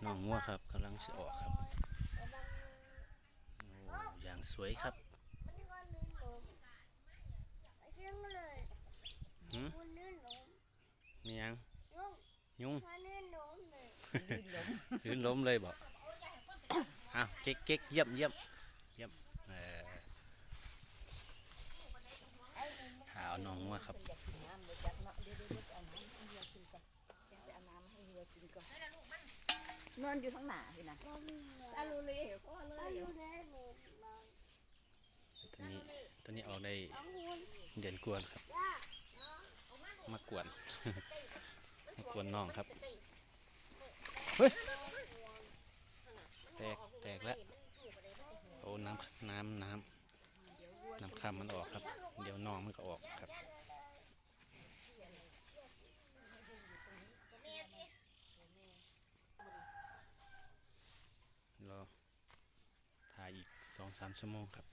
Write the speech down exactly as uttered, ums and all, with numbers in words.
น้องงัวครับกำลังสิออกครับ โอ้ อย่างสวยครับ หืม มีหยัง ยุง ลื่นล้ม ลื่นล้มเลยบ่ อ้าว เก๊กเก๊กเยี่ยมเยี่ยมเยี่ยม เออ หาเอาน้องงัวครับ นอนอยู่ข้างหน้าพี่นะ ตาลูเลยพ่อเลย ตัวนี้ตัวนี้ออกได้เดือนกว่าแล้วครับ มากวน มากวนน้องครับ เฮ้ย แตกแตกแล้ว โอ้ น้ำน้ำน้ำน้ำค่ำมันออกครับ เดี๋ยวน้องมันก็ออกครับ รอถ่ายอีกสองสามชั่วโมงครับ